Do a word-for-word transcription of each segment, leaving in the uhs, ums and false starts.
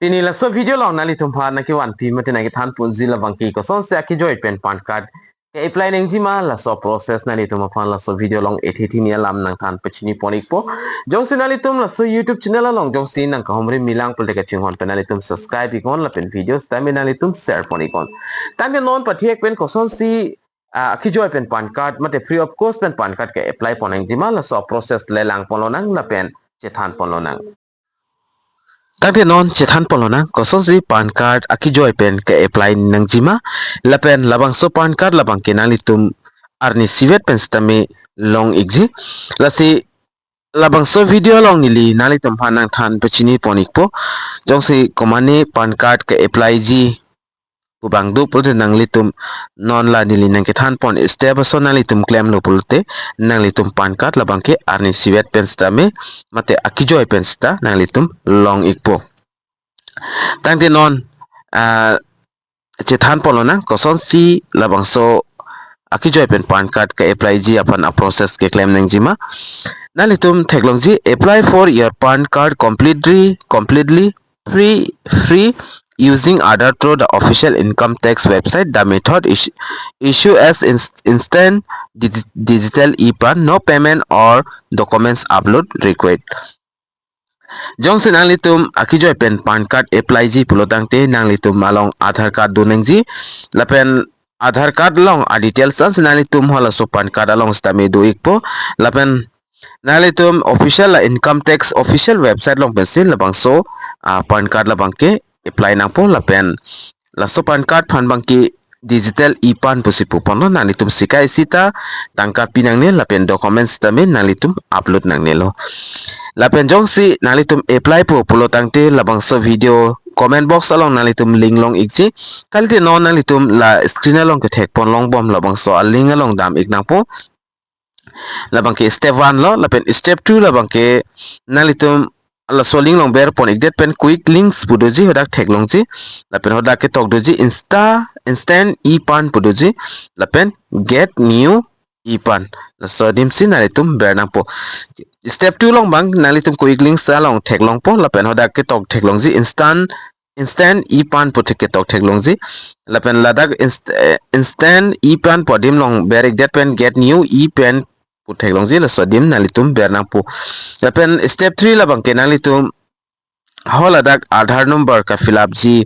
Pini laso video along nanglitum aphan nangkevanpi mate nangkethan ponji labang ke kosonsi akejoi pen PAN card ke-apply nangjima laso process nanglitum aphan laso video along ethe thini alam nangthan pachini pon ikpo. Jongsi nanglitum laso YouTube channel along jongsi nangkahumri milang pulote kachinghon pen nanglitum subscribe iknon lapen video sitame nanglitum share pon iknon. Tangte non pathek pen kosonsi ah, akejoi pen PAN card mate free of cost pen PAN card ke-apply pon nangjima laso process le lang ponlonang lapen chethan ponlonang. Tangte non chethan ponlonang kosonsi PAN card akejoi pen ke-apply nangjima lapen labangso PAN card labang ke nanglitum arni isivet pen sitame long ikji. Lasi labangso video along neli nanglitum aphan nangthan pachini pon ikpo. Jongsi komane PAN card ke-apply ji pu abang do pulote nanglitum non la neli nangkethan pon step ason nanglitum klemlo pulote nanglitum PAN card labang ke arni isivet pen sitame mate akejoi pen sita nanglitum long ikpo. Tangte non ah, chethan ponlonang kosonsi labangso akejoi pen PAN card ke-apply ji aphan a-process keklem nangjima. Nanglitum theklongji, apply for your PAN card completely, completely free, free using Aadhaar through the official income tax website. The method is issue as ins- instant dig- digital e-PAN, no payment or documents upload required. Jongsi nanglitum akejoi pen PAN card apply ji pulo tangte nanglitum along Aadhaar card do nangji lapen Aadhaar card along a-details ansi nanglitum halaso PAN card along sitame do ikpo lapen nanglitum official la income tax official website along pensi labangso ah, PAN card labang ke-apply nangpo lapen laso PAN card aphan abang ke digital e-PAN pusi pu ponlo, nanglitum sika isi ta tangka pi nangne lapen documents sitame nanglitum upload nangnelo. Lapen jongsi nanglitum apply po pulo tangte labangso video comment box along nanglitum link long ikji. Kalite non nanglitum la screen along kethek ponlong bom labangso a-link along dam ik nangpo. Labang ke step one lo, lapen step two labang ke nanglitum laso link along ber pon ikdet pen quick links pu doji, hadak theklongji, lapen hadak ketok doji insta, instant e-PAN pu doji, lapen get new e-PAN. Laso adim si nanglitum ber nangpo. Step two along abang nanglitum quick links along theklongpo, lapen hadak ketok theklongji instant, instant e-PAN pu thek ketok theklongji. Lapen ladak inst- eh, instant e-PAN pu adim along ber ikdet pen get new e-PAN pu theklongji, laso adim nanglitum ber nangpo. Lapen step three labang ke nanglitum haladak Aadhaar number ka-fill up ji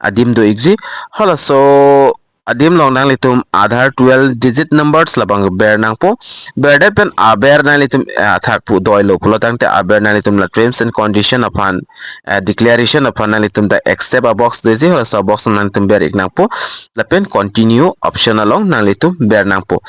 adim do ikji. Halaso adim along nanglitum Aadhaar twelve digit numbers labang ber nangpo. Berdet pen aber nanglitum eh, athak pu doilo pulo tangte aber nanglitum la terms and condition aphan eh, declaration aphan nanglitum ta accept a-box doji, halaso box nanglitum ber ik nangpo. Lapen continue option along nanglitum ber nangpo.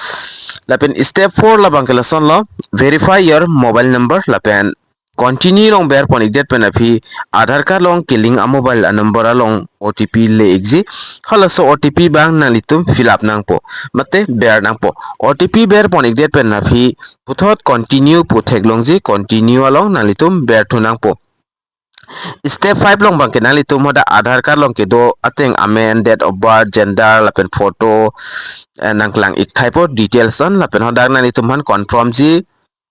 Lapen step four labang ke lasonlo, verify your mobile number, lapen continue along ber pon ikdet pen aphi Aadhaar card along ke-link a-mobile a-number along O T P le ikji. Halaso O T P abang nanglitum fill up nangpo mate ber nangpo. O T P ber pon ikdet pen aphi puthot continue pu theklongji, continue along nanglitum berthu nangpo. Step five along abang ke nanglitum hadak Aadhaar card along kedo ateng amen, date of birth, gender lapen photo eh, nangklang ik thaipo details an, lapen hadak nanglitum aphan confirm ji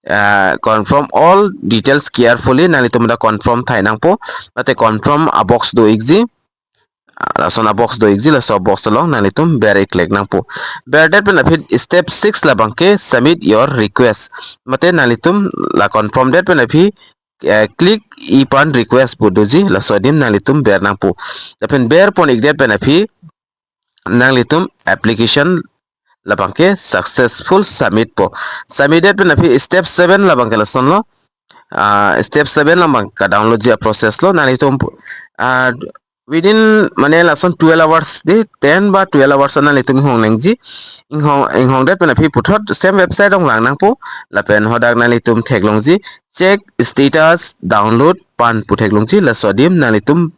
eh, confirm all details carefully, nanglitum hadak confirm thai nangpo. Mate confirm a-box do ikji, ah, lason a-box do ikji, laso box along nanglitum ber iklek nangpo. Berdet pen aphi step six labang ke submit your request. Mate nanglitum la confirm det pen aphi eh, click e-PAN request pu doji, laso adim nanglitum ber nangpo. Lapen ber pon ikdet pen aphi nanglitum application labang ke successful submit po. Submitted pen aphi step seven labang ke lasonlo. Ah, step seven labang ka-download ji a-process lo, nanglitum ah, within mane lason twelve hours de, ten ba twelve hours nanglitum inghong nangji. Inghong, inghongdet pen aphi puthot same website along vang nangpo. Lapen hadak nanglitum theklongji check status download PAN pu theklongji, laso adim nanglitum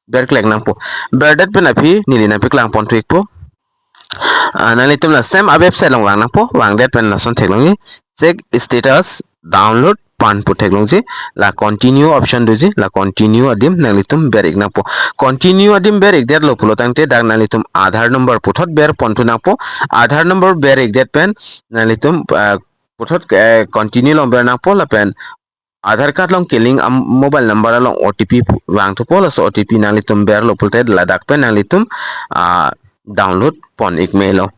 ber klek nangpo. Berdet pen aphi neli nangpeklang pon thu ikpo. Ah, nanglitum la same a-website along vang nangpo, vangdet pen lason theklongji check status download PAN pu theklongji, la continue option doji, la continue adim nanglitum ber ik nangpo. Continue adim ber ikdetlo pulo tangte dak nanglitum Aadhaar number puthot ber pon thu nangpo. Aadhaar number ber ikdet pen nanglitum ah, puthot eh, continue along ber nangpo lapen Aadhaar card along kelink a-mobile number along O T P pu-, vangthupo, laso O T P nanglitum berlo pulote ladak pen nanglitum, ah, download pon-ik melo.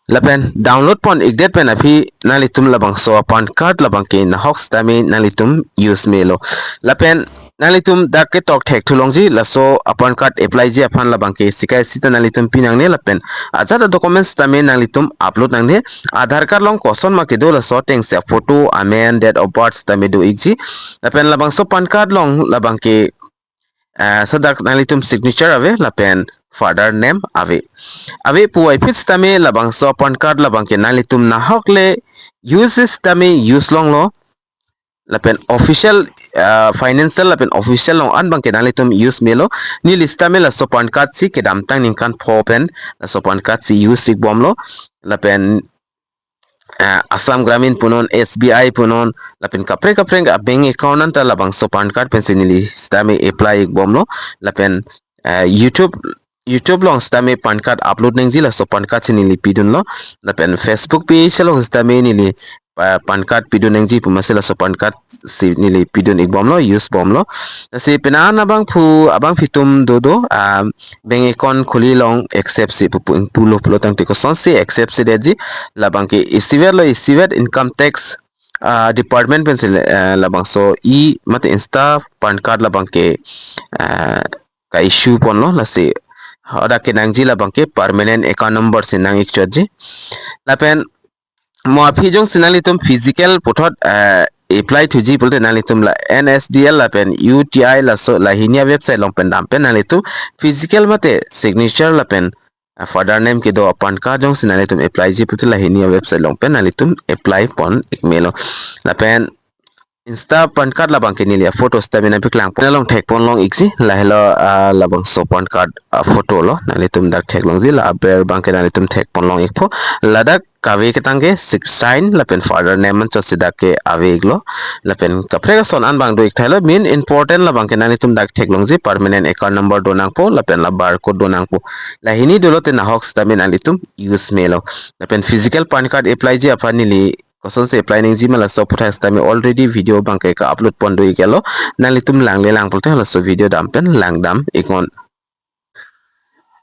Lapen download pon-ikdet pen aphi nanglitum labangso a-PAN card labangke nahok sitame nanglitum use melo. Lapen nanglitum dak ketok thekthulongji, laso a-PAN card applyji aphan labangke isi kai isi ta nanglitum pinangne lapen ajat a-documents sitame nanglitum upload nangne. Aadhaar card along koson ma kedo laso atengsi a-photo, amen, date of birth sitame do-ikji. Lapen labangso PAN card along labangke, eh, laso dak nanglitum signature ave lapen father name ave. Ave puvoiphit sitame labangso PAN card labangke nanglitum nahok le use sitame use longlo. Lapen official, ah, financial lapen official along an abangke nanglitum use melo. Neli sitame laso PAN card si kedamtang ningkan pho pen laso PAN card si use-ik bomlo. Lapen, ah, Assam Gramin punon, S B I punon, lapen kaprek kaprek a-bank account anta labangso PAN card pensi neli sitame apply-ik bomlo. Lapen, ah, YouTube, YouTube along sitame PAN card upload nangji, laso PAN card si neli pidunlo. Lapen Facebook page along sitame neli, ah, PAN card pidun nangji pu masi laso PAN card si neli pidun-ik bomlo, use bomlo. Lasi penang abangphu, abangphi atum dodo, ah, bank account khuli long accept si pu, pu, pulo pulo tangte kosonsi accept si detji, labangke isivet lo isivet income tax, ah, department pensi, eh, labangso e mate Insta PAN card labangke, ah, ka-issue ponlo, lasi hadak kenangji labangke permanent account number si nang-ik chotji. Lapen mo aphi jongsi nanglitum physical puthot, eh, apply thuji pulote nanglitum la N S D L lapen U T I laso lahini a-website along pen dam pen nanglitum physical mate signature lapen, eh, father name kedo a-PAN card jongsi nanglitum applyji pulote lahini a-website along pen nanglitum apply pon-ik melo. Lapen Insta PAN card labangke neli a-photo sitame nangpaklang pon along thek pon long-ikji, lahelo, ah, labangso PAN card a-photo lo, nanglitum dak theklongji, la aber abangke nanglitum thek pon long-ikpo. Ladak kave ketang ke six sign lapen father name anchot si dak ke ave-iklo. Lapen kaprek ason an abang do-ik thailo, main important labangke nanglitum dak theklongji, permanent account number do nangpo lapen la barcode do nangpo. Lahini dolote nahok sitame nanglitum use melo. Lapen physical PAN card applyji aphan neli kosonsi apply nangji ma laso aputhak sitame already video abangke ka-upload pon do-iklo. Nanglitum langle lang pulote laso video dam pen langdam-iknon.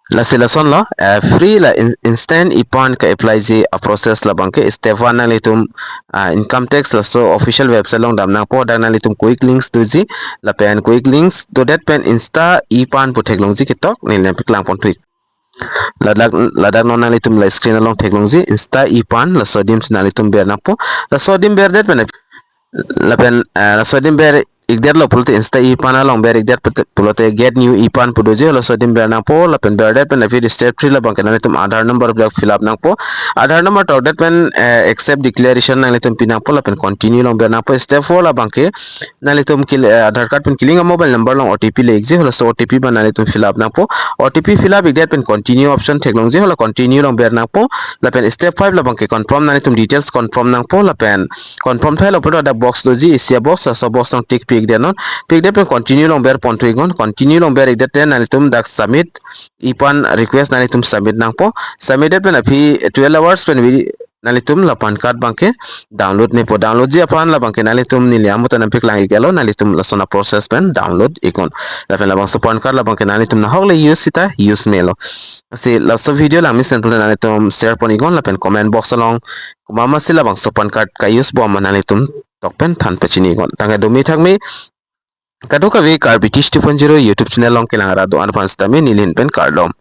Lasi lasonlo, eh, free la in-, instant e-PAN ka-applyji a-process labangke step one nanglitum, ah, income tax laso official website along dam nangpo, dak nanglitum quick links doji, lapen quick links dodet pen Insta e-PAN pu theklongji ketok, neli nangpaklang pon thu-ik. Ladak, ladak non nanglitum la screen along theklongji, Insta e-PAN, laso adim si nanglitum ber nangpo. Laso adim berdet pen, lapen, eh, laso adim ber-ikdetlo pulote Insta e-PAN along ber-ikdet pulote, pulote get new e-PAN pu doji, laso adim ber nangpo, lapen berdet pen aphi step three labangke nanglitum Aadhaar number dak fill up nangpo. Aadhaar number tokdet pen, eh, accept declaration nanglitum pi nangpo, lapen continue along ber nangpo. Step four labangke nanglitum kil-, eh, Aadhaar card pen kelink a-mobile number along O T P le-ikji, laso O T P abang nanglitum fill up nangpo. O T P fill up-ikdet pen continue option theklongji, hala continue along ber nangpo. Lapen step five labangke confirm, nanglitum details confirm nangpo, lapen confirm thailo pulote dak box doji, isi a-box, laso box along tick pi-ikdetnon. Pi-ikdet pen continue along ber pon thu-iknon. Continue along ber-ikdet pen nanglitum dak submit e-PAN request nanglitum submit nangpo. Submit det pen aphi twelve hours pen vi-, nanglitum la PAN card abangke download mepo. Downloadji aphan labangke nanglitum neli amo ta nangpaklang-iklo, nanglitum lason a-process pen download-iknon. Lapen labangso PAN card labangke nanglitum nahok le use sita use melo. Lasi laso video langmesen pulote nanglitum share pon-iknon lapen comment box along komat masi labangso PAN card ka-use bom ma nanglitum tok pen than pachini-iknon. Tangka dumi thakmi, kadokave Karbi Tish two point zero YouTube channel along kelang ra do-an aphan sitame neli ahin pen kardom.